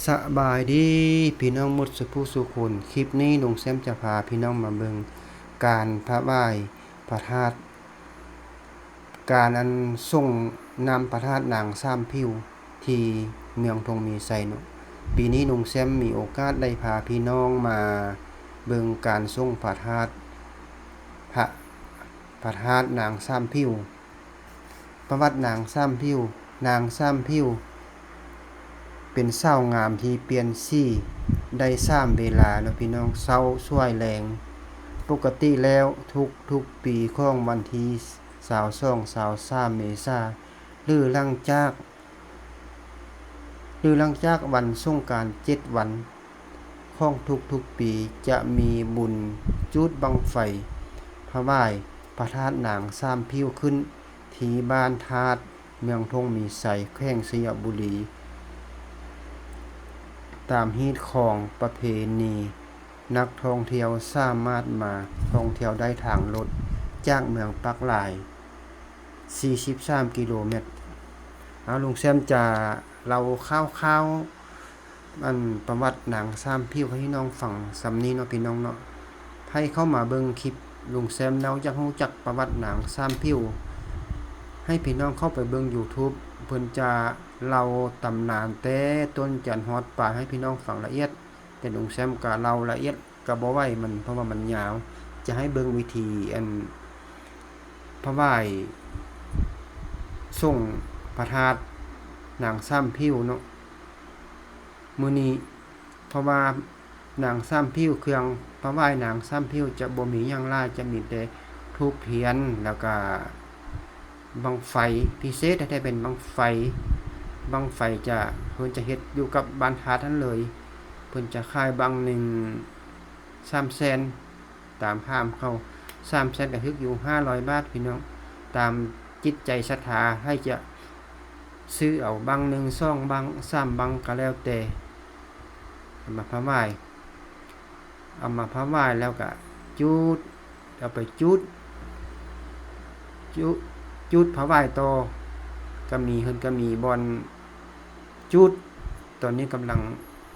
ສະບາຍດີພີ່ນ້ອງໝົດສູ່ຜູ້ສູ່ຄົນ. ຄລິບນີ້ລຸງແຊມຈະພາພີ່ນ້ອງມາເບິ່ງການຖວາຍພະທາດ ການອັນສົ່ງນ້ຳພະທາດນາງສາມຜິວທີ່ເມືອງທົ່ງມີໄຊເນາະ. ປີນີ້ລຸງແຊມມີໂອກາດໄດ້ພາພີ່ນ້ອງມາເບິ່ງການສົ່ງພະທາດ ພະ ພະທາດນາງສາມຜິວ. ປະຫວັດນາງສາມຜິວ. ນາງສາມຜິວເປັນສາວງາມທີ່ປ່ຽນສີໄດ້ສາມເວລາເນາະພີ່ນ້ອງ, ເຊົ້າ ສວຍ ແລງ. ປົກກະຕິແລ້ວທຸກໆປີຂອງວັນທີຊາວສອງ ຊາວສາມ ເມສາ ຫຼື ຫຼັງຈາກ ຫຼື ຫຼັງຈາກວັນສົງການເຈັດວັນຂອງທຸກໆປີ ຈະມີບຸນຈູດບັ້ງໄຟຖວາຍພະທາດນາງສາມຜິວຂຶ້ນທີ່ບ້ານທາດ ເມືອງທົ່ງມີໄຊ ແຂວງໄຊຍະບູລີ. ຕາມຮີດຄອງປະເພນີ ນັກທ່ອງທ່ຽວສາມາດມາທ່ອງທ່ຽວໄດ້ທາງລົດຈາກເມືອງປາກລາຍ ສີ່ສິບສາມກິໂລແມັດ. ເອົາ ລຸງແຊມຈະເລົ່າຄ່າວໆ ອັນປະຫວັດນາງສາມຜິວໃຫ້ພີ່ນ້ອງຟັງສ່ຳນີ້ເນາະ ພີ່ນ້ອງເນາະ. ໃຜເຂົ້າມາເບິ່ງຄລິບລຸງແຊມເລົ່າ ຢາກຮູ້ຈັກປະຫວັດນາງສາມຜິວ ໃຫ້ພີ່ນ້ອງເຂົ້າໄປເບິ່ງຢູທູບ ເພິ່ນຈະເລົ່າຕຳນານແຕ່ຕົ້ນຈົນຮອດປາຍໃຫ້ພີ່ນ້ອງຟັງລະອຽດ. ແຕ່ລຸງແຊມກະເລົ່າລະອຽດກະບໍ່ໄຫວ ມັນ ເພາະວ່າມັນຍາວ. ຈະໃຫ້ເບິ່ງວິທີອັນຖວາຍສົ່ງພະທາດນາງສາມຜິວເນາະ ມື້ນີ້. ເພາະວ່ານາງສາມຜິວ ເຄື່ອງຖວາຍນາງສາມຜິວຈະບໍ່ມີຫຍັງຫຼາຍ, ຈະມີແຕ່ທູບທຽນ ແລ້ວກະ ບັ້ງໄຟພິເສດແທ້ໆ ເປັນບັ້ງໄຟ. ບັ້ງໄຟຈະ ເພິ່ນຈະເຮັດຢູ່ກັບບ້ານທາດຫັ້ນເລີຍ. ເພິ່ນຈະຂາຍບັ້ງໜຶ່ງສາມແສນ ຕາມຖາມເຂົາ ສາມແສນກະຖືກຢູ່ຫ້າຮ້ອຍບາດພີ່ນ້ອງ. ຕາມຈິດໃຈສັດທາ ໃຜຈະຊື້ເອົາບັ້ງໜຶ່ງ ສອງບັ້ງ ສາມບັ້ງກະແລ້ວແຕ່ ເອົາມາຖວາຍ. ເອົາມາຖວາຍແລ້ວກະຈູດ ເອົາໄປຈູດ ຈູດ ຈູດຖວາຍຕໍ່ ກະມີ ເພິ່ນກະມີບ່ອນຈູດ. ຕອນນີ້ກຳລັງ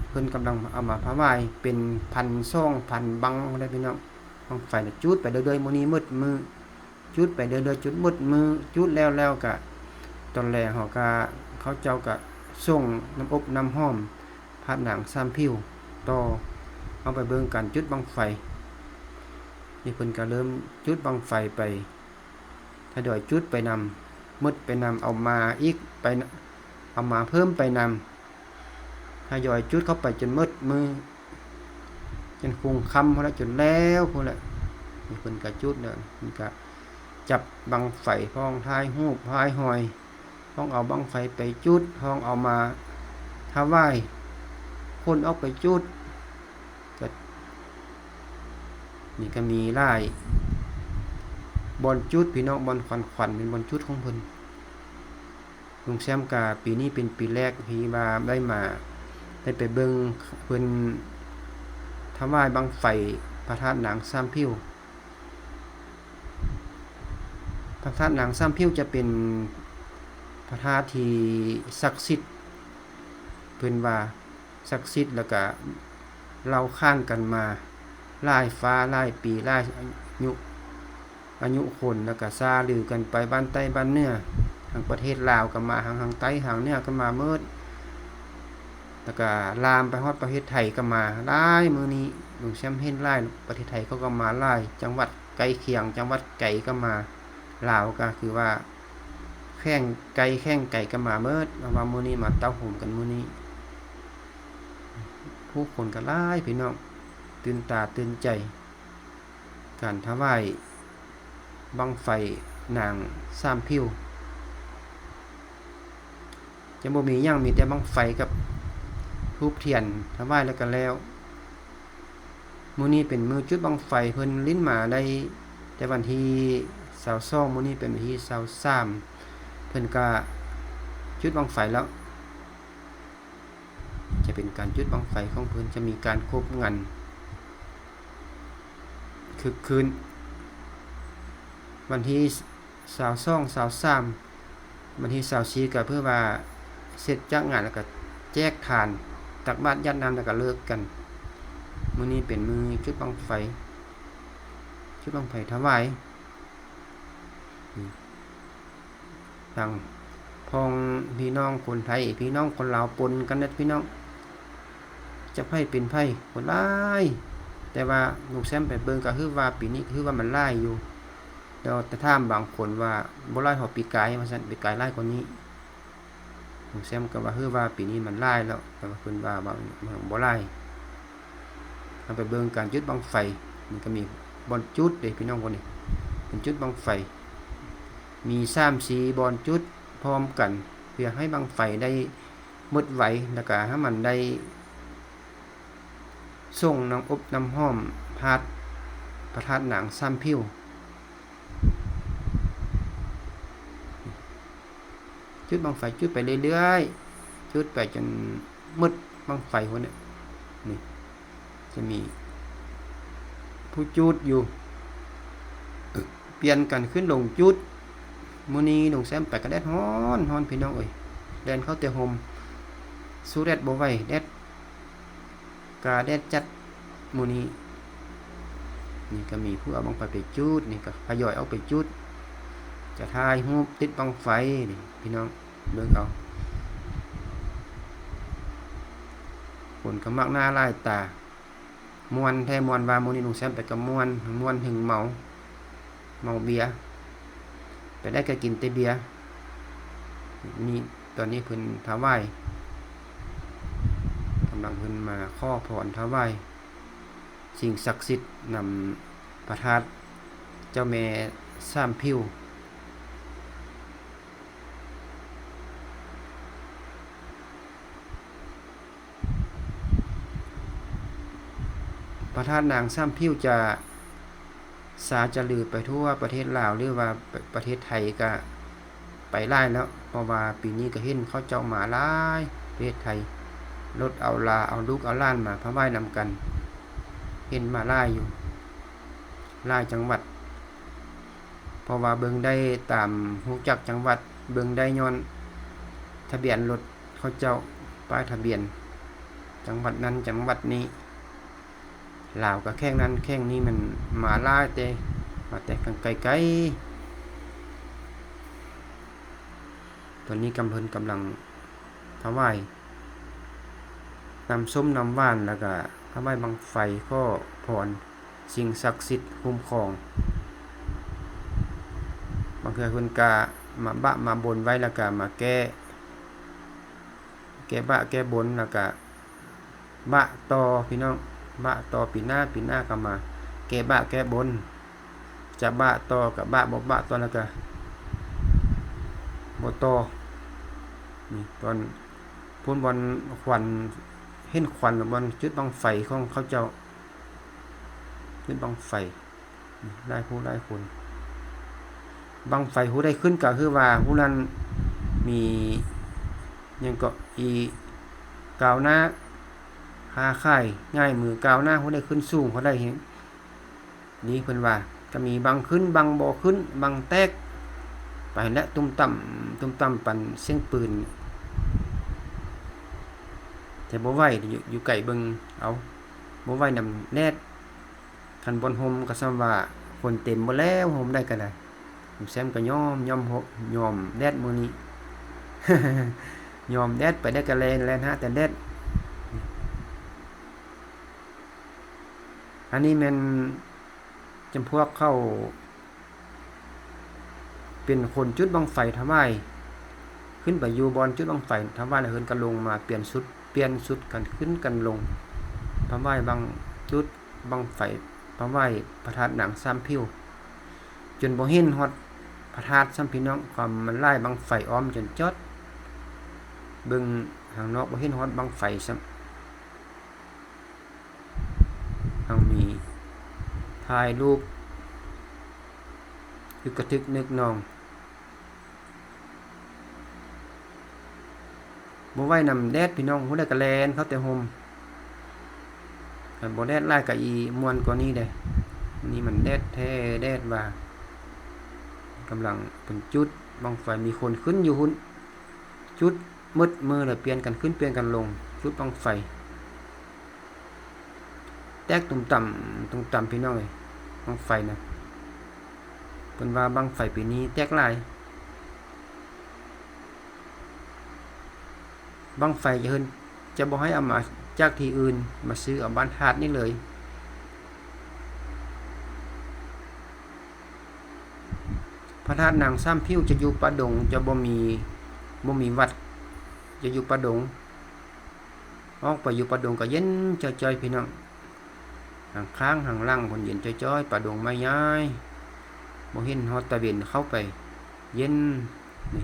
ເພິ່ນກຳລັງເອົາມາຖວາຍເປັນພັນ ສອງພັນບັ້ງພຸ້ນແຫຼະພີ່ນ້ອງ. ບັ້ງໄຟນະ ຈູດໄປເລື້ອຍໆ ມື້ນີ້ໝົດມື້ ຈູດໄປເລື້ອຍໆ ຈູດໝົດມື້. ຈູດແລ້ວ ແລ້ວກະຕອນແລງເຮົາກະ ເຂົາເຈົ້າກະສົ່ງນ້ຳອົບນ້ຳຫອມພະທາດນາງສາມຜິວຕໍ່. ເຮົາໄປເບິ່ງການຈູດບັ້ງໄຟ. ນີ້ເພິ່ນກະເລີ່ມຈູດບັ້ງໄຟໄປ ທະຍອຍຈູດໄປນຳ ໝົດໄປນຳ ເອົາມາອີກໄປ ເອົາມາເພີ່ມໄປນຳ ທະຍອຍຈູດເຂົ້າໄປຈົນໝົດມື້ ຈົນຄຸ່ງຄ່ຳພຸ້ນແຫຼະ ຈົນແລ້ວພຸ້ນແຫຼະ. ນີ້ເພິ່ນກະຈູດແລ້ວ ເພິ່ນກະຈັບບັ້ງໄຟ ພ້ອມຖ່າຍຮູບຖ່າຍຮອຍ ພ້ອມເອົາບັ້ງໄຟໄປຈູດ ພ້ອມເອົາມາຖວາຍ ຂົນອອກໄປຈູດ. ກະ ນີ້ກະມີຫຼາຍບ່ອນຈູດພີ່ນ້ອງ ບ່ອນຂວັນຂວັນ ເປັນບ່ອນຈູດຂອງເພິ່ນ. ລຸງແຊມກະປີນີ້ເປັນປີແລກທີ່ວ່າໄດ້ມາ ໄດ້ໄປເບິ່ງເພິ່ນຖວາຍບັ້ງໄຟພະທາດນາງສາມຜິວ. ພະທາດນາງສາມຜິວຈະເປັນພະທາດທີ່ສັກສິດ ເພິ່ນວ່າສັກສິດ ແລ້ວກະເລົ່າຂານກັນມາຫຼາຍຟ້າຫຼາຍປີ ຫຼາຍອາຍຸ ອາຍຸຄົນ ແລ້ວກະຊ່າລືກັນໄປບ້ານໃຕ້ບ້ານເໜືອ ທາງປະເທດລາວກະມາ ທາງ ທາງໃຕ້ທາງເໜືອກະມາໝົດ ແລ້ວກະລາມໄປຮອດປະເທດໄທກະມາຫຼາຍ. ມື້ນີ້ລຸງແຊມເຫັນຫຼາຍ ປະເທດໄທເຂົາກະມາຫຼາຍ ຈັງຫວັດໃກ້ຄຽງ ຈັງຫວັດໄກກະມາ. ລາວກະຄືວ່າແຂວງໃກ້ແຂວງໄກກະມາໝົດ ເພາະວ່າມື້ນີ້ມາເຕົ້າໂຮມກັນມື້ນີ້. ຜູ້ຄົນກະຫຼາຍພີ່ນ້ອງ ຕື່ນຕາຕື່ນໃຈ ການຖວາຍບັ້ງໄຟນາງສາມຜິວ ຈະບໍ່ມີຫຍັງ ມີແຕ່ບັ້ງໄຟກັບທູບທຽນຖວາຍແລ້ວກະແລ້ວ. ມື້ນີ້ເປັນມື້ຈຸດບັ້ງໄຟ ເພິ່ນຫຼິ້ນມາໄດ້ແຕ່ວັນທີຊາວສອງ ມື້ນີ້ເປັນວັນທີຊາວສາມ ເພິ່ນກະຈຸດບັ້ງໄຟແລ້ວ. ຈະເປັນການຈຸດບັ້ງໄຟຂອງເພິ່ນ ຈະມີການຄົບງັນຄຶກຄື້ນ. ວັນທີຊາວສອງ ຊາວສາມ ວັນທີຊາວສີ່ ກະເພື່ອວ່າເສັດຈາກງານແລ້ວກະແຈກທານ ຕັກບາດຢາດນ້ຳແລ້ວກໍເລີກກັນ. ມື້ນີ້ເປັນມື້ຈຸດບັ້ງໄຟ ຈຸດບັ້ງໄຟຖວາຍ. ທາງພ້ອງພີ່ນ້ອງຄົນໄທ ພີ່ນ້ອງຄົນລາວປົນກັນເດ້ພີ່ນ້ອງ ຈັກໃຜເປັນໃຜ ຄົນຫຼາຍ. ແຕ່ວ່າລຸງແຊມໄປເບິ່ງກໍຄືວ່າປີນີ້ຄືວ່າມັນຫຼາຍຢູ່ ແຕ່ວ່າຖາມບາງຄົນວ່າບໍ່ຫຼາຍເທົ່າປີກາຍວ່າຊັ້ນ ປີກາຍຫຼາຍກວ່ານີ້. ລຸງແຊມກໍວ່າ ຄືວ່າປີນີ້ມັນຫຼາຍແລ້ວ ແຕ່ວ່າເພິ່ນວ່າ ວ່າບໍ່ຫຼາຍ. ເຮົາໄປເບິ່ງການຈຸດບັ້ງໄຟ ມັນກໍມີບ່ອນຈຸດເດ້ພີ່ນ້ອງ ຄົນນີ້ເປັນຈຸດບັ້ງໄຟ ມີສາມສີ່ບ່ອນຈຸດພ້ອມກັນ ເພື່ອໃຫ້ບັ້ງໄຟໄດ້ໝົດໄວ ແລ້ວກໍໃຫ້ມັນໄດ້ສົ່ງນ້ຳອົບນ້ຳຫອມພາດ ພະທາດນາງສາມຜິວ. ຈຸດບັ້ງໄຟ ຈຸດໄປເລື້ອຍໆ ຈຸດໄປຈົນໝົດບັ້ງໄຟພຸ້ນແຫຼະ. ນີ້ຈະມີຜູ້ຈຸດຢູ່ ປ່ຽນກັນຂຶ້ນລົງຈຸດ. ມື້ນີ້ລຸງແຊມໄປກໍແດດຮ້ອນ ຮ້ອນພີ່ນ້ອງເອີຍ ແລ່ນເຂົ້າແຕ່ຮົ່ມ ສູ້ແດດບໍ່ໄຫວ ແດດ ກະແດດຈັດມື້ນີ້. ນີ້ກໍມີຜູ້ເອົາບັ້ງໄຟໄປຈຸດ ນີ້ກໍທະຍອຍເອົາໄປຈຸດ ຈະຖ່າຍຮູບຕິດບັ້ງໄຟນີ້ ພີ່ນ້ອງເບິ່ງເອົາ ຄົນກໍມາກໜ້າຫຼາຍຕາ ມ່ວນແທ້ມ່ວນວ່າ ມື້ນີ້ລຸງແຊມໄປກໍມ່ວນ ທັງມ່ວນທັງເມົາ ເມົາເບຍ ໄປໄດ້ກໍກິນແຕ່ເບຍ. ນີ້ ຕອນນີ້ເພິ່ນຖວາຍ ກຳລັງເພິ່ນມາຂໍພອນຖວາຍສິ່ງສັກສິດນຳພະທາດເຈົ້າແມ່ສາມຜິວ. ພະທາດນາງສາມຜິວຈະຊາຈະລືໄປທົ່ວປະເທດລາວ ຫຼືວ່າປະເທດໄທກະໄປຫຼາຍແລ້ວ ເພາະວ່າປີນີ້ກະເຫັນເຂົາເຈົ້າມາຫຼາຍ ປະເທດໄທ ລົດເອົາລາ ເອົາລູກເອົາຫຼານມາຖວາຍນຳກັນ ເຫັນມາຫຼາຍຢູ່ ຫຼາຍຈັງຫວັດ. ເພາະວ່າເບິ່ງໄດ້ຕາມຮູ້ຈັກຈັງຫວັດ ເບິ່ງໄດ້ຍ້ອນທະບຽນລົດເຂົາເຈົ້າ ປ້າຍທະບຽນຈັງຫວັດນັ້ນຈັງຫວັດນີ້ ລາວກໍແຂວງນັ້ນແຂວງນີ້ ມັນມາຫຼາຍແຕ່ ມາແຕ່ໄກໆ. ຕອນນີ້ກຳ ເພິ່ນກຳລັງຖວາຍນ້ຳສົ້ມນ້ຳຫວານ ແລ້ວກະຖວາຍບັ້ງໄຟ ຂໍພອນ ສິ່ງສັກສິດຄຸ້ມຄອງ. ບາງເທື່ອເພິ່ນກະມາບະມາບົນໄວ້ ແລ້ວກະມາແກ້ ແກ້ບະແກ້ບົນ ແລ້ວກະບະຕໍ່ພີ່ນ້ອງ ບະຕໍ່ປີໜ້າ ປີໜ້າກະມາແກ້ບະແກ້ບົນ. ຈະບະຕໍ່ກະບະ ບໍ່ບະຕໍ່ແລ້ວກະບໍ່ຕໍ່. ນີ້ຕອນພຸ້ນບ່ອນຄວັນ ເຫັນຄວັນ ບ່ອນຈຸດບັ້ງໄຟຂອງເຂົາເຈົ້າ ຈຸດບັ້ງໄຟ ຫຼາຍຜູ້ຫຼາຍຄົນ. ບັ້ງໄຟຜູ້ໃດຂຶ້ນກະຄືວ່າຜູ້ນັ້ນມີຫຍັງເກາະ ອີ ກ້າວໜ້າ ຄ້າຂາຍງ່າຍມື ກ້າວໜ້າ ຜູ້ໃດຂຶ້ນສູງ ຜູ້ໃດເຮັດ ນີ້ເພິ່ນວ່າ ກະມີບັ້ງຂຶ້ນ ບັ້ງບໍ່ຂຶ້ນ ບັ້ງແຕກໄປແຫຼະ ຕຸ້ມຕ່ຳ ຕຸ້ມຕ່ຳ ປານສຽງປືນ. ແຕ່ບໍ່ໄຫວ ຢູ່ ຢູ່ໄກເບິ່ງເອົາ ບໍ່ໄຫວນຳແດດ. ຄັນບ່ອນຮົ່ມກໍສ່ຳວ່າຄົນເຕັມໝົດແລ້ວ ຮົ່ມໃດກໍໄດ້. ລຸງແຊມກໍຍອມ ຍອມ ຍອມແດດມື້ນີ້ ຍອມແດດ ໄປໄດ້ກໍແລ່ນ ແລ່ນຫາແຕ່ແດດ. ອັນນີ້ແມ່ນຈຳພວກເຂົາເປັນຄົນຈຸດບັ້ງໄຟຖວາຍ ຂຶ້ນໄປຢູ່ບ່ອນຈຸດບັ້ງໄຟຖວາຍ ແລ້ວເພິ່ນກໍລົງມາປ່ຽນຊຸດ ປ່ຽນຊຸດກັນ ຂຶ້ນກັນລົງຖວາຍບັ້ງ ຈຸດບັ້ງໄຟຖວາຍພະທາດນາງສາມຜິວ ຈົນບໍ່ເຫັນຮອດພະທາດຊ້ຳພີ່ນ້ອງ ຄວາມມັນຫຼາຍບັ້ງໄຟອ້ອມຈົນຈອດ ເບິ່ງທາງນອກບໍ່ເຫັນຮອດບັ້ງໄຟຊ້ຳ. ເຮົາມີຖ່າຍຮູບ ອຶກກະທຶກນຶກໜອງ. ບໍ່ໄຫວນຳແດດພີ່ນ້ອງ ຜູ້ໃດກໍແລ່ນເຂົ້າແຕ່ຮົ່ມ ຄັນບໍ່ແດດຫຼາຍກໍອີ່ມ່ວນກວ່ານີ້ເດ້. ນີ້ມັນແດດແທ້ແດດວ່າ ກຳລັງເປັນຈຸດບັ້ງໄຟ ມີຄົນຂຶ້ນຢູ່ພຸ້ນ ຈຸດໝົດມື້ ແລ້ວປ່ຽນກັນຂຶ້ນປ່ຽນກັນລົງ ຈຸດບັ້ງໄຟ. ແຕກຕຸ່ມຕຳ ຕຸ່ມຕຳ ພີ່ນ້ອງເອີຍ ບັ້ງໄຟນະ. ເພິ່ນວ່າບັ້ງໄຟປີນີ້ແຕກຫຼາຍ. ບັ້ງໄຟຈະເພິ່ນ ຈະບໍ່ໃຫ້ເອົາມາຈາກທີ່ອື່ນ ມາຊື້ເອົາບ້ານທາດນີ້ເລີຍ. ພະທາດນາງສາມຜິວຈະຢູ່ປ່າດົງ ຈະບໍ່ມີ ບໍ່ມີວັດ ຈະຢູ່ປ່າດົງ. ອອກໄປຢູ່ປ່າດົງກໍເຢັນຈ້ອຍໆ ພີ່ນ້ອງ. ທາງຂ້າງທາງຫຼັງເພິ່ນເຢັນຈ້ອຍໆ ປ່າດົງໄມ້ໃຫຍ່ ບໍ່ເຫັນຮອດຕາເວັນ ເຂົ້າໄປເຢັນ. ນີ້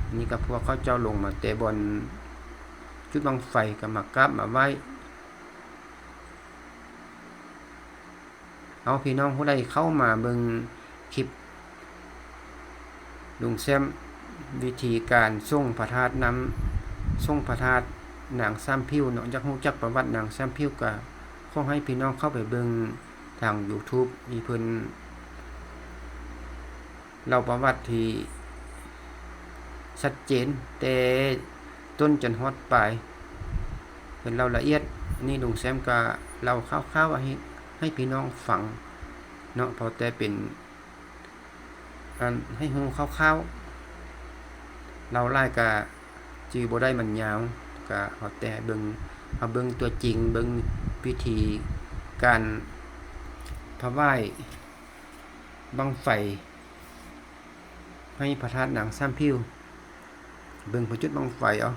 ອັນນີ້ກໍພວກເຂົາເຈົ້າລົງມາແຕ່ບ່ອນຈຸດບັ້ງໄຟ ກໍມາກາບມາໄຫວ້. ເອົາ ພີ່ນ້ອງຜູ້ໃດເຂົ້າມາເບິ່ງຄລິບລຸງແຊມ ວິທີການສົ່ງພະທາດນ້ຳ ສົ່ງພະທາດນາງສາມຜິວເນາະ, ຢາກຮູ້ຈັກປະຫວັດນາງສາມຜິວ ກໍຂໍໃຫ້ພີ່ນ້ອງເຂົ້າໄປເບິ່ງທາງຢູທູບ ທີ່ເພິ່ນ ເລົ່າປະຫວັດທີ່ຊັດເຈນ ແຕ່ຕົ້ນຈົນຮອດປາຍ ເພິ່ນເລົ່າລະອຽດ. ອັນນີ້ລຸງແຊມກະເລົ່າຄ່າວໆ ໃຫ້ ໃຫ້ພີ່ນ້ອງຟັງເນາະ ພໍແຕ່ເປັນ ອັນ ໃຫ້ຮູ້ຄ່າວໆ ເລົ່າຫຼາຍກະຈື່ບໍ່ໄດ້ ມັນຍາວ. ກະເອົາແຕ່ເບິ່ງ ເອົາເບິ່ງຕົວຈິງ ເບິ່ງວິທີການຖວາຍ ບັ້ງໄຟໃຫ້ພະທາດນາງສາມຜິວ ເບິ່ງເພິ່ນຈຸດບັ້ງໄຟເອົາ.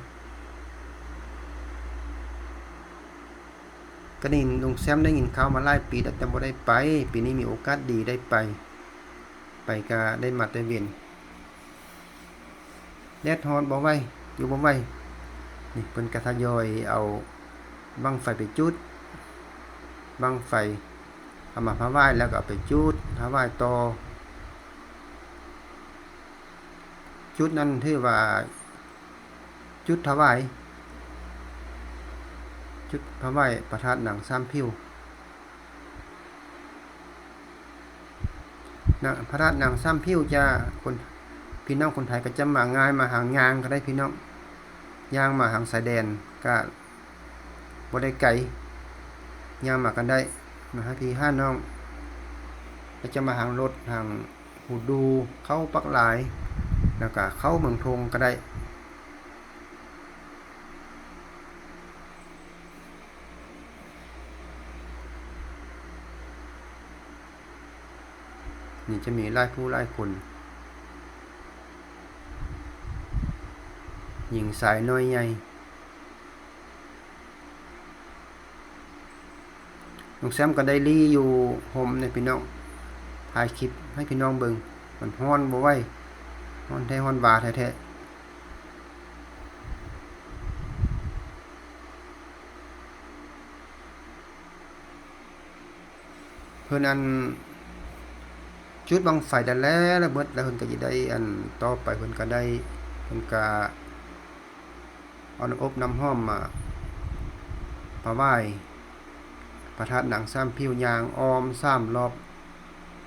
ກະໄດ້ຍິນ ລຸງແຊມໄດ້ຍິນຂ່າວມາຫຼາຍປີແລ້ວ ແຕ່ບໍ່ໄດ້ໄປ, ປີນີ້ມີໂອກາດດີໄດ້ໄປ, ໄປກະໄດ້ມາແຕ່ເວັນ. ແດດຮ້ອນບໍ່ໄຫວ ຢູ່ບໍ່ໄຫວ. ນີ້ເພິ່ນກະທະຍອຍເອົາບັ້ງໄຟໄປຈຸດ ບັ້ງໄຟເອົາມາຖວາຍ ແລ້ວກໍເອົາໄປຈຸດຖວາຍຕໍ່. ຈຸດນັ້ນຖືວ່າຈຸດຖວາຍ ຈຸດຖວາຍພະທາດນາງສາມຜິວ. ນະ ພະທາດນາງສາມຜິວຈະ ຄົນ ພີ່ນ້ອງຄົນໄທກໍຈະມາງ່າຍ ມາທາງຍ່າງກໍໄດ້ພີ່ນ້ອງ, ຍ່າງມາທາງຊາຍແດນກະບໍ່ໄດ້ໄກ ຍ່າງມາກັນໄດ້ ມາຫາພີ່ຫານ້ອງ, ແລະຈະມາທາງລົດ ທາງພູດູ ເຂົ້າປາກລາຍ ແລ້ວກະເຂົ້າເມືອງທົງກໍໄດ້. ນີ້ຈະມີຫຼາຍຜູ້ຫຼາຍຄົນ ຍິງຊາຍນ້ອຍໃຫຍ່. ລຸງແຊມກໍໄດ້ລີ້ຢູ່ຮົ່ມນີ້ພີ່ນ້ອງ, ຖ່າຍຄລິບໃຫ້ພີ່ນ້ອງເບິ່ງ. ມັນຮ້ອນບໍ່ໄຫວ ຮ້ອນແທ້ຮ້ອນຫວາແທ້ໆ. ເພິ່ນອັນ ຈຸດບັ້ງໄຟແລ້ວແຫຼະ ແລ້ວເບິດແລ້ວ ເພິ່ນກໍຈະໄດ້ ອັນ ຕໍ່ໄປເພິ່ນກໍໄດ້ ເພິ່ນກໍເອົານ້ຳອົບນ້ຳຫອມມາຖວາຍພະທາດນາງສາມຜິວ ຍ່າງອ້ອມສາມລອບ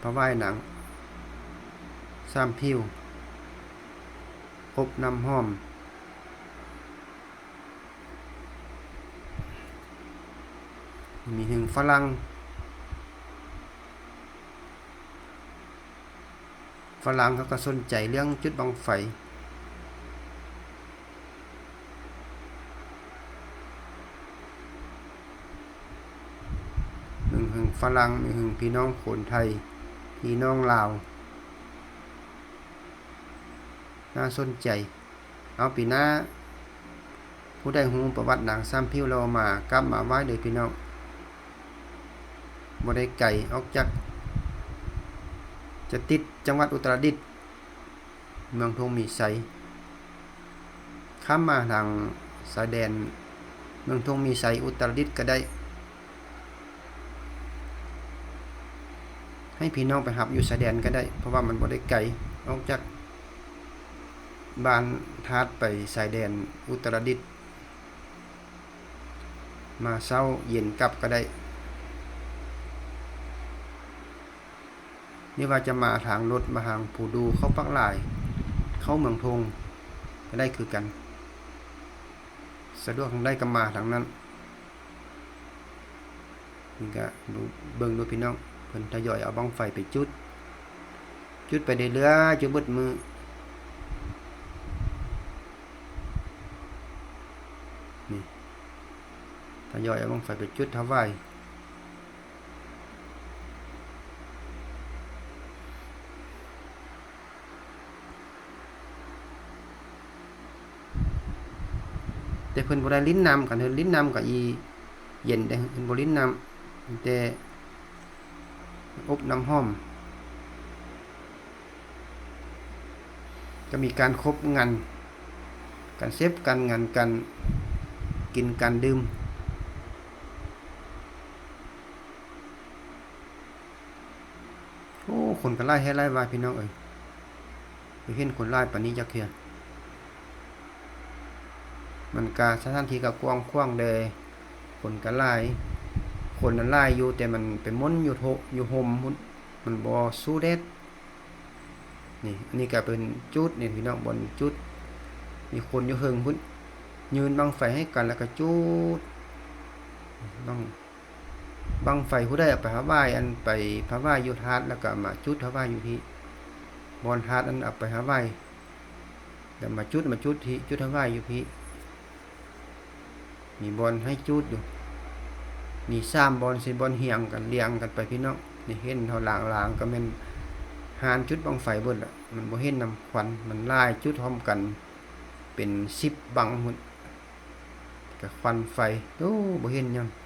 ຖວາຍນາງສາມຜິວ ອົບນ້ຳຫອມ. ມີຫຶງຝຣັ່ງ ຝຣັ່ງເຂົາກໍສົນໃຈເລື່ອງຈຸດບັ້ງໄຟ. ມີຫຶງຝຣັ່ງ ມີຫຶງພີ່ນ້ອງຄົນໄທ ພີ່ນ້ອງລາວ ໜ້າສົນໃຈ. ເອົາ ປີໜ້າ ຜູ້ໃດຮູ້ປະຫວັດນາງສາມຜິວແລ້ວ ມາກາບມາໄຫວ້ເດີພີ່ນ້ອງ. ບໍ່ໄດ້ໄກອອກຈາກ ຈະຕິດຈັງຫວັດອຸດຕະລະດິດ ເມືອງທົ່ງມີໄຊ, ຂ້າມມາທາງຊາຍແດນເມືອງທົ່ງມີໄຊ ອຸດຕະລະດິດກໍໄດ້. ໃຫ້ພີ່ນ້ອງໄປຮັບຢູ່ຊາຍແດນກໍໄດ້ ເພາະວ່າມັນບໍ່ໄດ້ໄກອອກຈາກບ້ານທາດໄປຊາຍແດນອຸດຕະລະດິດ, ມາເຊົ້າເຢັນກັບກໍໄດ້. ຫຼືວ່າຈະມາທາງລົດ ມາທາງພູດູ ເຂົ້າປາກລາຍ ເຂົ້າເມືອງທົ່ງກໍໄດ້ຄືກັນ. ສະດວກທາງໃດກໍມາທາງນັ້ນ. ເ ນີ້ກະເບິ່ງດູພີ່ນ້ອງ ເພິ່ນທະຍອຍເອົາບັ້ງໄຟໄປຈຸດ ຈຸດໄປເລື້ອຍໆ ຈຸດເບິດມື້ ນີ້ ທະຍອຍເອົາບັ້ງໄຟໄປຈຸດຖວາຍ. ແຕ່ເພິ່ນບໍ່ໄດ້ຫຼິ້ນນ້ຳກັນ ເພິ່ນຫຼິ້ນນ້ຳກໍອີເຢັນເດ້ ເພິ່ນບໍ່ຫຼິ້ນນ້ຳ ມີແຕ່ອົບນ້ຳຫອມ ກໍມີການຄົບງັນ ການເສັບ ການງັນ ການກິນ ການດື່ມ. ໂອ້ ຄົນກໍຫຼາຍແທ້ຫຼາຍວ່າພີ່ນ້ອງເອີຍ ບໍ່ເຫັນຄົນຫຼາຍປານນີ້ຈັກເທື່ອ. ມັນກະ ສະຖານທີ່ກໍກວ້າງຂວາງແດ່ ຄົນກໍຫຼາຍ ຄົນນັ້ນຫຼາຍຢູ່ ແຕ່ມັນໄປມົ້ນຢູ່ໂທ ຢູ່ຮົ່ມພຸ້ນ ມັນບໍ່ສູ້ແດດ. ນີ້ ອັນນີ້ກໍເປັນຈຸດນີ້ພີ່ນ້ອງ ບ່ອນຈຸດ ມີຄົນຢູ່ເທິງພຸ້ນ ຍື່ນບັ້ງໄຟໃຫ້ກັນ ແລ້ວກໍຈຸດ ບັ້ງ ບັ້ງໄຟຜູ້ໃດເອົາໄປຖວາຍ ອັນໄປຖວາຍຢູ່ທາດ ແລ້ວກໍເອົາມາຈຸດຖວາຍຢູ່ພີ້ ບ່ອນທາດ ອັນເອົາໄປຖວາຍ ແລ້ວມາຈຸດ ມາຈຸດທີ່ ຈຸດຖວາຍຢູ່ພີ້ ມີບ່ອນໃຫ້ຈຸດຢູ່ ມີສາມບ່ອນ ສີ່ບ່ອນ ຮຽງກັນ ລຽງກັນໄປພີ່ນ້ອງ. ນີ້ເຫັນເຮົາລາງໆ ກໍແມ່ນຮ້ານຈຸດບັ້ງໄຟເບິດລະ ມັນບໍ່ເຫັນນຳຄວັນ ມັນຫຼາຍຈຸດພ້ອມກັນ ເປັນສິບບັ້ງພຸ້ນ ກະຄວັນໄຟ ໂອ້ ບໍ່ເຫັນຫຍັງ